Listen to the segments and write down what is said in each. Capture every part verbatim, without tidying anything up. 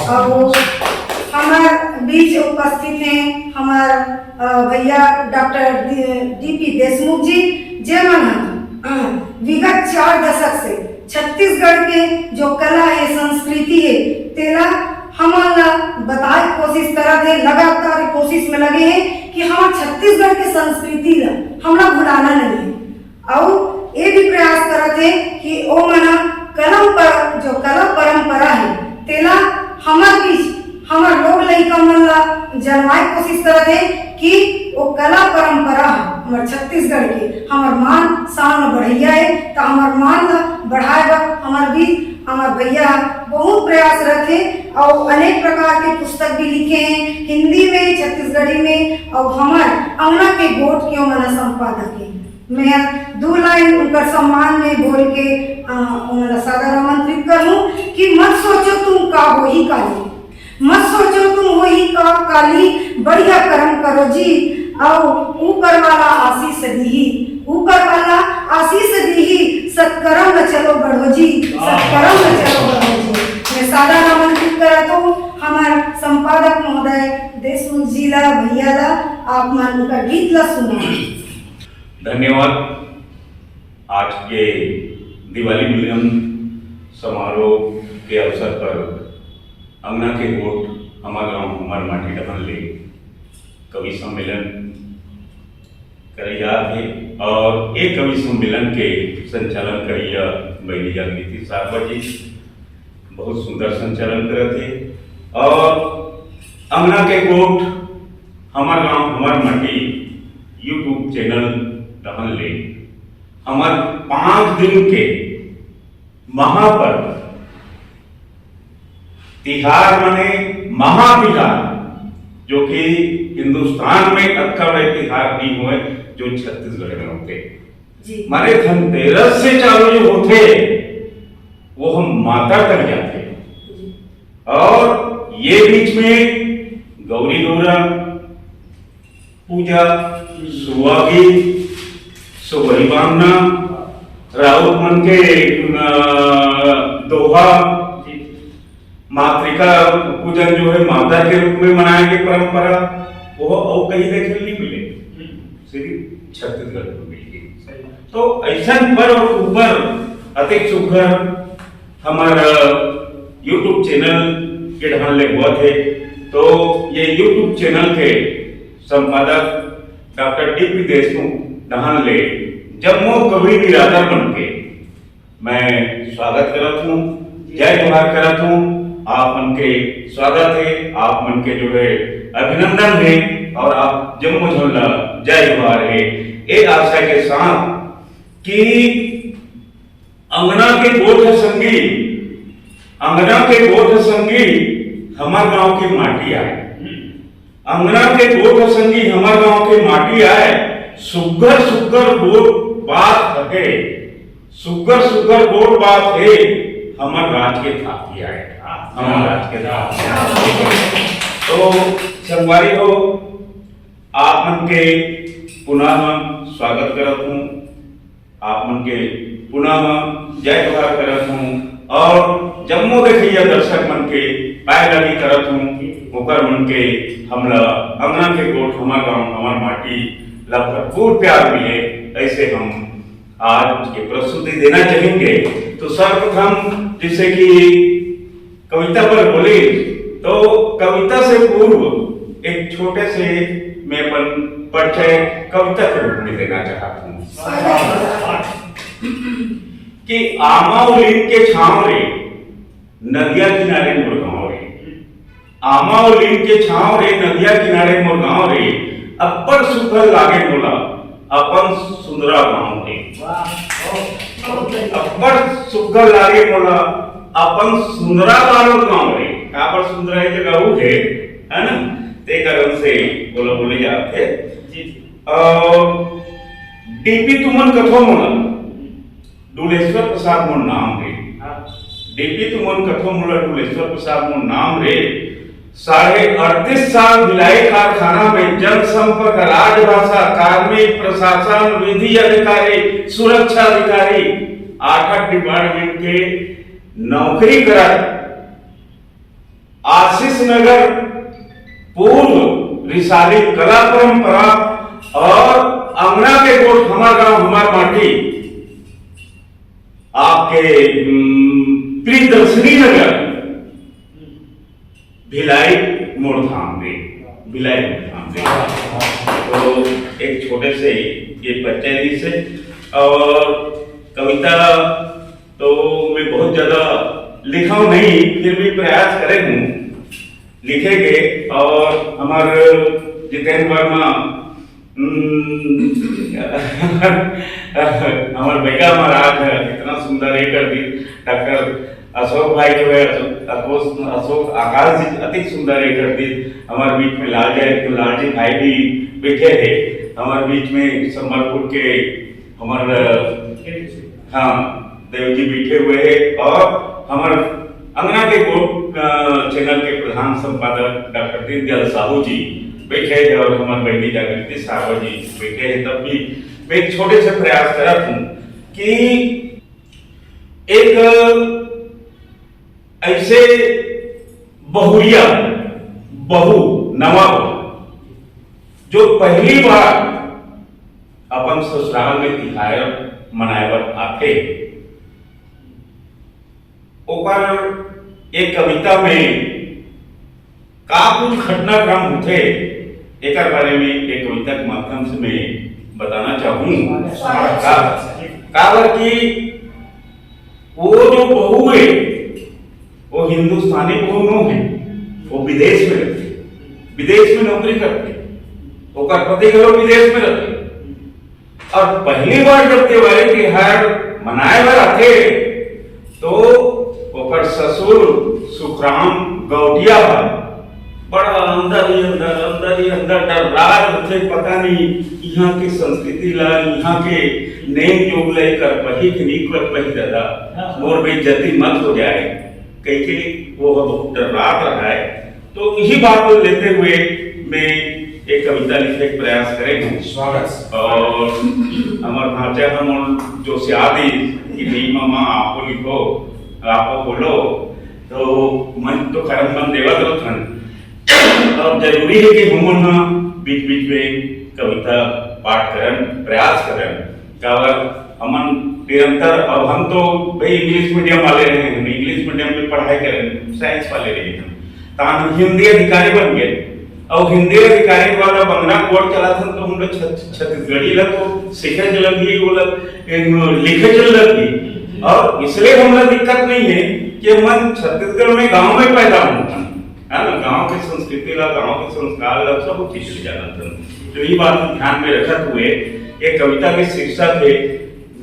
अउ हमर बीच उपस्थित हैं हमर, अ, भैया डॉक्टर डी पी देशमुख जी, जेमन ह, अ, विगत चार दशक से छत्तीसगढ़ के जो कला हे, संस्कृति हे, तेला हमन ला बताए के कोशिश करत हे, लगातार कोशिश में लगे हे कि हमर छत्तीसगढ़ के संस्कृति ला हमला भुलाना नहीं हे। अउ ये भी प्रयास करत हे कि ओमन ह कलम पर, जो कला परंपरा हे, तेला हमर बीच, हमर लोग लइका मन ला जनवाए के कोशिश करत हे कि वो कला परंपरा ह हमर छत्तीसगढ़ के, हमर मान शान बढ़इया हे, त हमर मान ला बढ़ाए बर हमर बीच हमर भैया बहुत प्रयास रखे। अउ अनेक प्रकार के पुस्तक भी लिखे हैं, हिंदी में, छत्तीसगढ़ी में, अउ हमर अंगना के गोठ के ओमन संपादक हे। मैं दू लाइन उनकर सम्मान में बोल के, अ, ओमन ला सादर आमंत्रित करूं कि मत सोचो तुम का होही काली, मत सोचो तुम होही का काली, बढ़िया कर्म करो जी, अउ ऊपर वाला आशीष दीही, ऊपर वाला आशीष दीही, सत्कर्म में चलो बढ़ो जी, सत्कर्म में चलो बढ़ो जी। मैं सादर आमंत्रित करत हूँ हमार संपादक महोदय देशमुख जी ला, भैया ला, आप मन उनका गीत ला सुना। धन्यवाद। आज के दिवाली मिलन समारोह के अवसर पर अंगना के गोठ हमर गांव हमर माटी डहन ले कवि सम्मेलन करे जात हे और एक कवि सम्मेलन के संचालन करिया बहिनी जागृति साहब जी बहुत सुंदर संचालन करत हे और अंगना के गोठ हमर गांव हमर माटी YouTube चैनल डहन ले हमर पांच दिन के महापर्व तिहार माने महातिहार, जो कि हिंदुस्तान में अतका बड़े तिहार नहीं होए जो छत्तीसगढ़ में होते। जी। माने धनतेरस से चालू जो होते, वो हम माता तक जाते। जी। और ये बीच में गौरी गौरा, पूजा, सुहागी, सुबही बांधना, राउत मन के, अ, दोहा, मातृका पूजन जो है माता के रूप में मनाए के परंपरा, वो अउ कहीं देखे नहीं मिले, सिर्फ छत्तीसगढ़ में मिले। तो ऐसा पर्व ऊपर अतिक सुघर हमर YouTube चैनल के डहन ले होवत हे, तो ये YouTube चैनल के संपादक डॉक्टर डी पी देशमुख डहन ले जम्मो कवि बिरादर मन के मैं स्वागत करत हूँ, जय जोहार करत हूँ, आप मन के स्वागत हे, आप मन के जो है अभिनंदन हे और आप जम्मो झन ला जय जोहार हे। ए आशा के साथ कि अंगना के गोठ संगी, अंगना के गोठ संगी हमर गांव के माटी आय। अंगना के गोठ संगी हमर गांव के माटी आय। सुग्घर सुग्घर गोठ बात हे, सुग्घर सुग्घर गोठ बात हे, हमर राज के थाती आय। हमर राज के थाती आय। तो संगवारी हो, आप मन के पुनः स्वागत करत हूँ। आप मन के पुनः जय जोहार करत हूँ और जम्मो देखइया दर्शक मन के पैर लगी करत हूँ, ओकर मन के हमला अंगना के गोठ हमर गांव हमर माटी ला भरपूर प्यार मिले, ऐसे हम आज के प्रस्तुति देना चाहेंगे। तो सर्वप्रथम जैसे कि कविता पर बोले तो कविता से पूर्व एक छोटे से मैं अपन परिचय कविता के रूप में देना चाहता हूँ कि आमा अउ लीम के छांव रे, नदिया किनारे मोर गांव रे। आमा अउ लीम के छांव रे, नदिया किनारे मोर गांव रे। अब्बड़ सुघर लागे मोला अपन सुंदरा गांव रे। अब्बड़ सुघर लागे मोला अपन सुंदरा बारो गांव रे। काबर सुंदरा एक जगह हो है, है ना? ते कारण से बोला बोले जाते। जी, जी। और डीपी तुमन कथो मोला, डुलेश्वर प्रसाद मोर नाम रे। हाँ। डीपी तुमन कथो मोला, डुलेश्वर प्रसाद मोर नाम रे। साढ़े अड़तीस साल भिलाई कारखाना में जनसंपर्क, राजभाषा, कार्मिक, प्रशासन, विधि अधिकारी, सुरक्षा अधिकारी, आठ आठ डिपार्टमेंट के नौकरी करत आशीष नगर पूर्व रिसाली कला परंपरा और अंगना के गोठ हमार गांव हमार माटी, आपके, हम्म, प्रियदर्शनी नगर भिलाई मोर धाम रे, भिलाई मोर धाम रे। तो एक छोटे से ये परिचय से, और कविता तो मैं बहुत ज्यादा लिखा हूँ नहीं, फिर भी प्रयास करे हूँ लिखे के। और हमार जितेंद्र वर्मा, हम्म, हमार बैगा महाराज है, इतना सुंदर ये कर दी। डॉक्टर अशोक भाई जो है, अशोक, अशोक, अशोक आकाश जी अति सुंदर ये कर दी। हमारे बीच में लाल जी, लाल जी भाई भी बैठे हैं हमारे बीच में, संबलपुर के हमारे, हाँ, देव जी बैठे हुए हैं, और हमारे अंगना के गोठ, अ, चैनल के प्रधान संपादक डॉक्टर दीनदयाल साहू जी बैठे हैं, और हमारे बहनी जागृति साहू जी बैठे हैं। तब भी मैं एक छोटे से प्रयास करत हूँ कि एक ऐसे बहुरिया, बहू, नवा बहू, जो पहली बार अपन ससुराल में तिहार मनाए बर आथे, ओकर एक कविता में का कुछ घटनाक्रम होथे, एकर बारे में एक कविता के माध्यम से मैं बताना चाहूँ। का, काबर कि वो जो बहू है, वो हिंदुस्तानी बहू नो है, वो विदेश में रहते, विदेश में नौकरी करते, ओकर पति घलो विदेश में रहते। और पहली बार जब दिवाली तिहार मनाए बर आथे, तो ओकर ससुर सुखराम गौटिया ह बड़ा अंदर ही अंदर, अंदर ही अंदर डर्रात होथे, पता नहीं यहाँ के संस्कृति ला, यहाँ के नेम जोग ला कर पही कि नहीं कर पही दादा, मोर बेइज्जती मत हो जाए, कह के वो ह बहुत डर्रात रहा है। तो यही बात को लेते हुए मैं एक कविता लिखे के प्रयास करे हूँ। स्वागत। और हमार भांचा हम जो सियादी कि नहीं मामा आपको लिखो, आपको बोलो, तो मन तो करन मन देवत रहथन। और जरूरी है कि हमन ह बीच बीच में कविता पाठ करन, प्रयास करन। काबर हमन निरंतर, अब हम तो भाई इंग्लिश मीडियम वाले रहे हैं, हम इंग्लिश मीडियम में पढ़ाई करें, साइंस वाले रहे हैं, तो हम हिंदी अधिकारी बन गए। और हिंदी अधिकारी वाला बंगला कोड चलाथन, तो हम लोग छत-, छत्तीसगढ़ी ला तो सीखे चलत ही, वो लोग, ए, लिखे चलत ही। और इसलिए हमरा दिक्कत नहीं है कि मन छत्तीसगढ़ में गांव में पैदा होथन, है ना, गांव के संस्कृति ला, गांव के संस्कार ला सब कुछ ले जाना था। तो ये बात ध्यान में रखत हुए ये कविता के शीर्षक है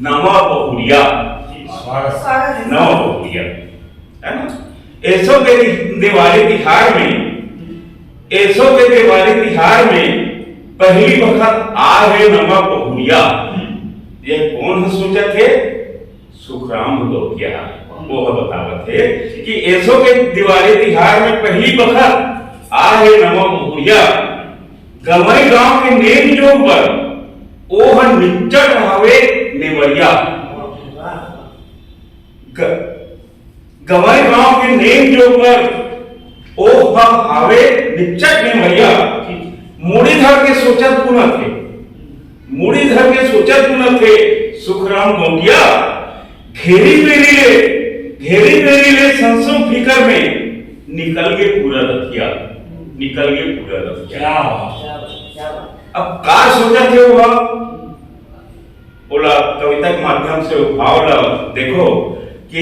नवा बहुरिया। स्वागत। नवा बहुरिया, है ना? एसो के दि-, दिवाली तिहार में, एसो के दिवाली तिहार में पहली वक्त आ है नवा बहुरिया। ये कौन ह सोचत है? सुखराम गौटिया। वो ह बतावत है कि एसो के दिवाली तिहार में पहली वक्त आ है नवा बहुरिया। गंवई गांव के नेम जोग बर ओह निच्चट हवे नेवरिया। ग-, गंवई गांव के नेम जोग बर ओह ह हावे निच्चट नेवरिया। मुड़ी धर के सोचत बुनत हे, मुड़ी धर के सोचत बुनत हे सुखराम गौटिया। घेरी बेरी ले, घेरी बेरी ले संसो फिकर में निकल गे पूरा रतिया, निकल गे पूरा रतिया। क्या बात। अब का सोचत हे वो? ओला कविता के माध्यम से ओ भाव ला देखो कि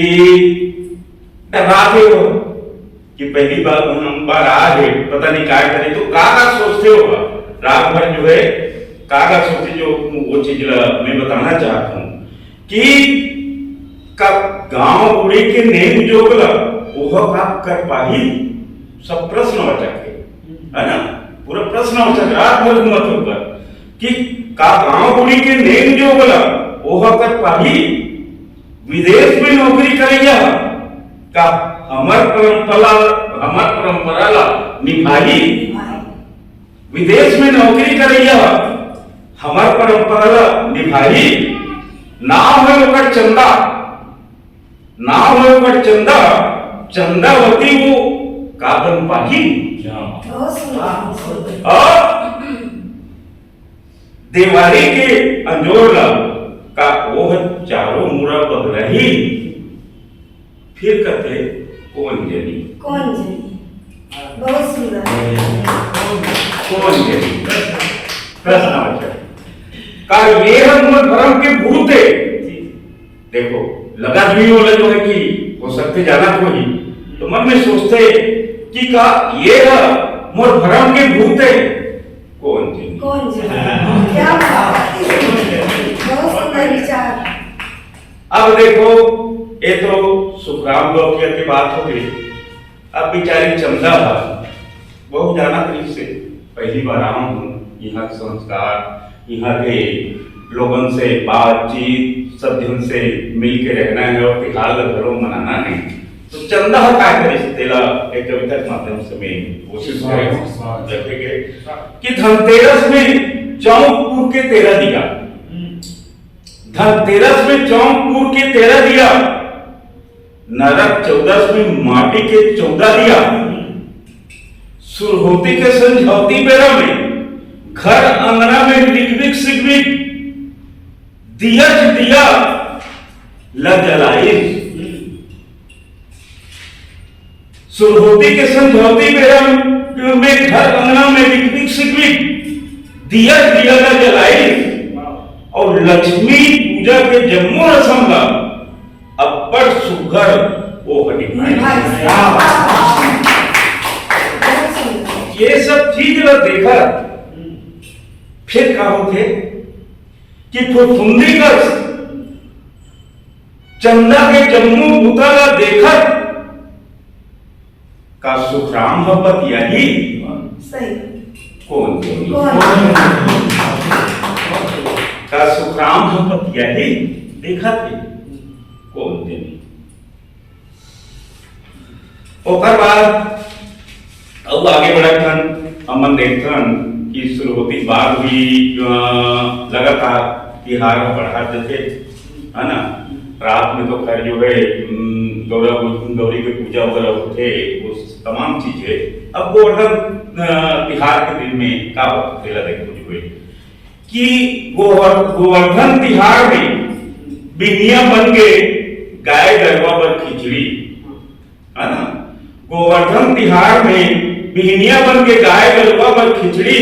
डर्रात हे वो कि पहली बार, बार आ हे, पता नहीं काय करे, तो का का सोचथे वो? रात भर जो है का का सोचथे, जो वो चीज ला मैं बताना चाहत हूँ कि का गांव बूढ़ी के नेम जोग ला ओह का कर पाही, सब प्रश्नवाचक है, है ना? पूरा प्रश्नवाचक, रात भर घूमत हे ऊपर कि का गांव बूढ़ी के नेम जोग ला ओह कर पाही, विदेश में नौकरी करैया का हमर परंपरा, हमर परंपरा ला निभाही, विदेश में नौकरी करैया हमर परंपरा ला निभाही। नाम है ओकर चंदा, नाम है ओकर चंदा, चंदावती वो का बन पाही? बहुत सुंदर, बहुत सुंदर। और देवारी के अंजोर ला का ओह चारों मुड़ा बगलाही? फिर कथे, कोन जनी? कोन जनी? बहुत सुंदर। कोन जनी? प्रश्नवाचक। का ये ह मोर भरम के भूत हे? देखो, लगा भी होला जो है कि हो सकथे जानत होही, तो मन में सोचथे कि का ये ह मोर भरम के भूत हे? कोन जनी? कोन जनी? क्या बात है। बहुत सुंदर विचार। अब देखो, ये तो सुखराम गौटिया के बात हो गई। अब बेचारी चंदा ह बहुत जानत रहिस हे, पहली बार आवा हूँ, यहाँ के संस्कार, यहाँ के लोगन से बातचीत, सब जन से मिल के रहना है और तिहार ला घलो मनाना है। तो चंदा ह का करिस, तेला एक कविता के माध्यम से मैं कोशिश करे हूँ रखे के कि धनतेरस में चौंक पूर के तेरा दिया, धनतेरस में चौंक पूर के तेरा दिया, नरक चौदस में माटी के चौदह दिया, सुरहोती के संझौती बेरा में घर अंगना में लिकबिक सिकबिक दिया च दिया ल जलाइस। सुरहोती के संझौती बेरा में घर अंगना में लिकबिक सिकबिक दिया च दिया ल जलाइस और लक्ष्मी पूजा के जम्मो रसम ला अब्बड़ सुघर ओह निभाइस। ये सब चीज ला देखत फिर का होथे कि फुफुंदी कस चंदा के जम्मो बुता ला देखत का सुखराम ह पतियाही? सही। कोन जनी? कोन? का सुखराम ह पतियाही? देखत हे कोन जनी? ओकर बाद अउ आगे बढ़त हन, हमन देखथन कि सुरहोती बाद भी, अ, लगातार तिहार ह बढ़त जथे, है ना? रात में तो खैर जो है, उम, गौरा, गौरी के पूजा वगैरह होथे, वो तमाम चीज है। अब गोवर्धन, अ, तिहार के दिन में का होथे, तेला देखो जो है कि गोवर-, गोवर्धन तिहार में बिहनिया बन के गाय गरवा बर खिचड़ी, है ना? गोवर्धन तिहार में बिहनिया बन के गाय गरवा बर खिचड़ी,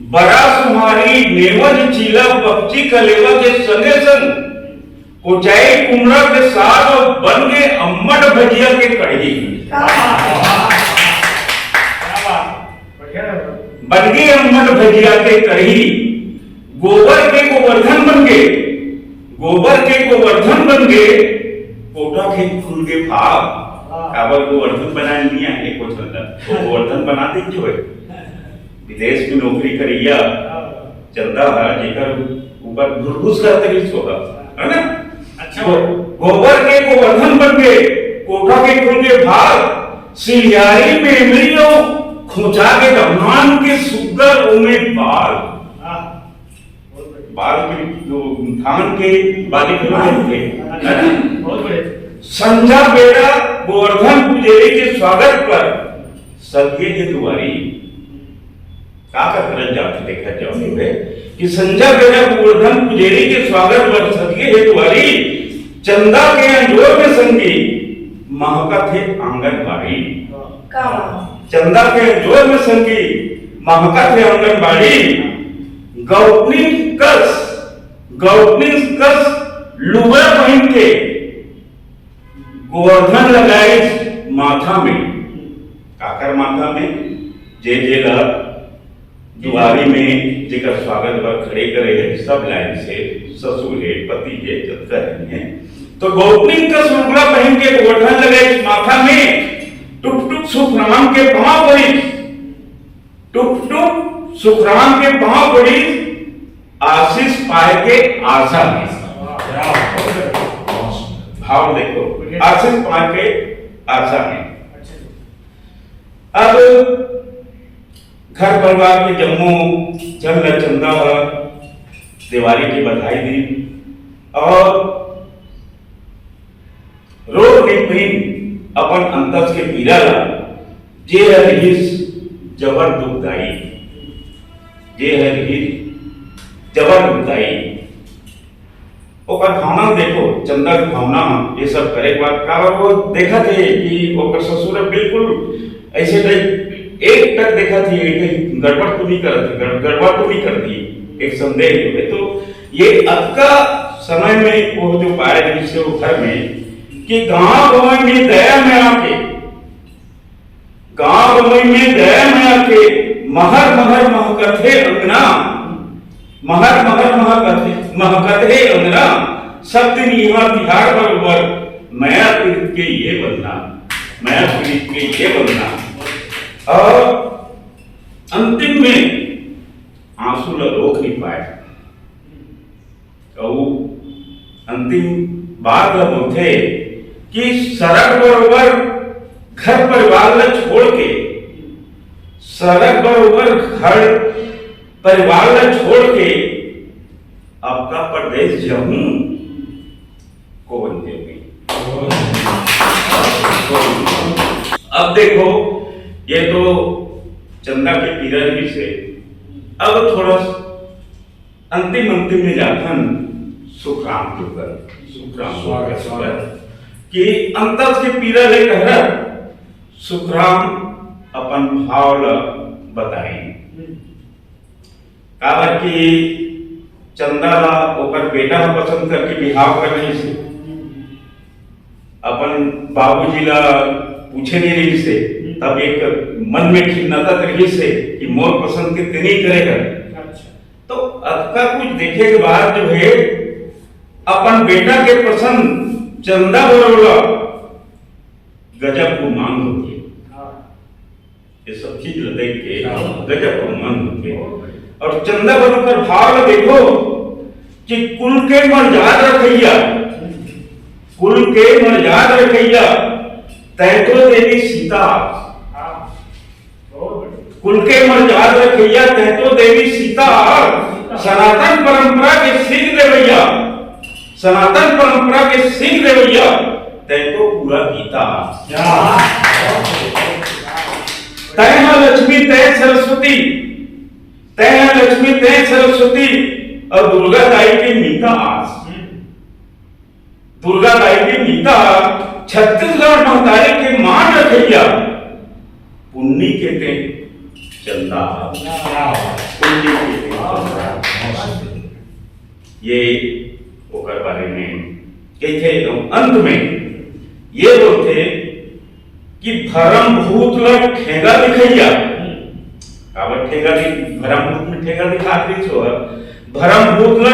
बड़ा सुहारी नेवज चीला पपची कलेवा के संगे संग कोचाई कुमड़ा के साग और बन के अम्मट भजिया के कढ़ी। क्या बात है। क्या बात है। बढ़िया है। बन के अम्मट भजिया के कढ़ी, गोबर के गोवर्धन बन के, गोबर के गोवर्धन बन के कोठा के खुल के भाग। काबर गोवर्धन बनाए नहीं आए कुछ अंदर, तो गोवर्धन बना दे जो है। विदेश में नौकरी करिया चंदा है, जेकर ऊपर घुसघुस करत रहिस होगा, है ना? अच्छा। गो-, गोबर के गोवर्धन बन के कोठा के खुल के भाग, सिलियारी में मिल लो, खोचा के धान के सुग्घर ओमे बाल। हाँ। बाल के जो धान के बाली के लोग थे, है ना? बहुत बढ़िया। संझा बेरा गोवर्धन पुजेरी के स्वागत पर सदगे के दुआरी। का का करत जाथे, देखत जाथे बे कि संझा बेरा गोवर्धन पुजेरी के स्वागत बर सदगे हे दुआरी, चंदा के अंजोर में संगी महकत हे आंगनबाड़ी। का बात? चंदा के अंजोर में संगी महकत हे आंगनबाड़ी। गौतनी कस, गौतनी कस लुगा पहिन के गोवर्धन लगाइस माथा में। काकर माथा में? जे जे ला दुआरी में जेकर स्वागत बर खड़े करे हे, सब लाइन से, ससुर हे, पति हे, जतका जन हे। तो गौतनी कस लुगड़ा पहिन के गोवर्धन लगाइस माथा में, टुक टुक सुखराम के पाँव पड़िस, टुक टुक सुखराम के पाँव पड़िस, आशीष पाए के आशा में। भाव देखो, आशीष पाए के आशा में। अब घर परिवार के जम्मो झन ल चंदा ह देवारी के बधाई दी और रो रो के अपन अंतस के पीरा ला जे हर रिहिस जबर दुखदाई, जे हर रिहिस जबर दुखदाई, ओकर भावना देखो, चंदा के भावना म ये सब करे के बाद, काबर वो देखत हे कि ओकर ससुर बिल्कुल ऐसे टाइप एक टक देखत हे, कहीं गड़बड़ तो नहीं करत हे, गड़-, गड़बड़ तो नहीं करत हे, एक संदेह हे। तो ये अतका समय में वो जो पाए रहिस हे वो घर में कि गांव गंवई में दया में आके, गांव गंवई में दया में आके महर महर महकत हे अंगना, महर महर महकत हे, महकत हे अंगना, सब दिन इहाँ तिहार बरोबर, मया पीरित के ये बंधना, मया पीरित के ये बंधना। और अंतिम में आंसू ला रोक नहीं पाए। अउ अंतिम बात ला बोलथे कि सरग बरोबर घर परिवार ला छोड़ के, सरग बरोबर घर परिवार ला छोड़ के अब का परदेस जाहूं, कोन देवे? अब देखो, ये तो चंदा के पीरा रिहिस हे। अब थोड़ा अंतिम, अंतिम में जाथन सुखराम के ऊपर, सुखराम स्वागत, स्वागत। कि अंतस के पीरा ले कहरा सुखराम अपन भाव ला बताई। काबर कि चंदा ला ओकर बेटा ह पसंद करके बिहाव कर रहिस हे। अपन बाबूजी ला पूछे नहीं रहिस हे, तब एक मन में खिन्नता रहिस हे कि मोर पसंद के ते नहीं करे हर। अच्छा। तो अतका कुछ देखे के बाद जो है अपन बेटा के पसंद चंदा बरोला गजब गुमान होथे। हाँ। ये सब चीज ला देख के हाँ। गजब गुमान होथे। और चंदा बरोबर भाव ला देखो कि कुल के मर्याद रखैया, कुल के मर्याद रखैया, तै तो देवी सीता। हाँ। कुल के मर्याद रखैया तै तो देवी सीता, सनातन परंपरा के सीख देवैया, सनातन परंपरा के सीख देवैया, तै तो पूरा गीता। तै ह लक्ष्मी, तै सरस्वती, तै ह लक्ष्मी, तै सरस्वती, और दुर्गा दाई के मीता आस। दुर्गा दाई के मीता, छत्तीसगढ़ महतारी के मान रखैया, पुन्नी के ते चंदा, पुन्नी के ते चंदा। ये ओकर बारे में कहिथे। अंत में ये बोलथे कि भरम भूत ला ठेंगा दिखैया। काबर ठेंगा दि-, भरम भूत में ठेंगा दिखात रहिस हे। भरम भूत ला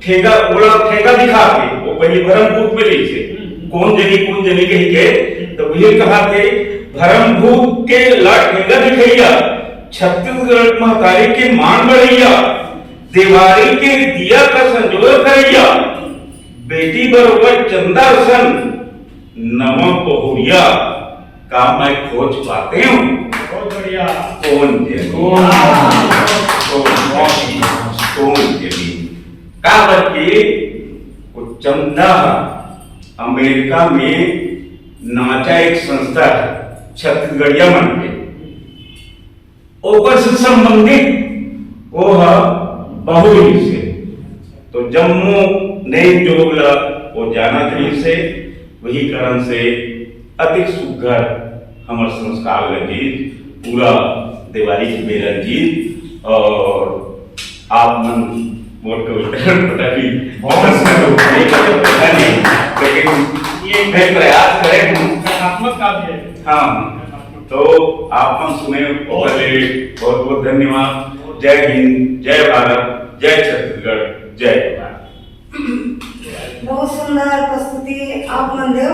ठेंगा, ओला ठेंगा दिखात हे। वो पहले भरम भूत में रहिस हे। कौन जनी, कौन जनी कहि के, तो वही कहाथे, भरम भूत के ला ठेंगा दिखैया, छत्तीसगढ़ महतारी के मान बढ़ैया, देवारी के दिया का संजोर करैया, बेटी बरोबर चंदा सन नवा बहुरिया, का मैं खोज पाते हूँ? बहुत बढ़िया। कौन जनी? कौन? कौन? कौन जनी? काबर के वो चंदा अमेरिका में नाचा एक संस्था है, छत्तीसगढ़िया मन के। ओकर से संबंधित वो ह बहू रिहिस हे। तो जम्मो नेम जोग ला वो जानत रिहिस हे, वही कारण से अतिक सुग्घर हमर संस्कार लगी पूरा देवारी के बेरा जी। और आप मन मोर के उत्तर पता भी बहुत सुंदर। नहीं, लेकिन ये मैं प्रयास करे हूँ। रचनात्मक काव्य है। हाँ, तो आप मन सुने, ओकर ले बहुत बहुत धन्यवाद। जय हिंद, जय भारत, जय छत्तीसगढ़, जय भारत। बहुत सुंदर प्रस्तुति आप मन देव।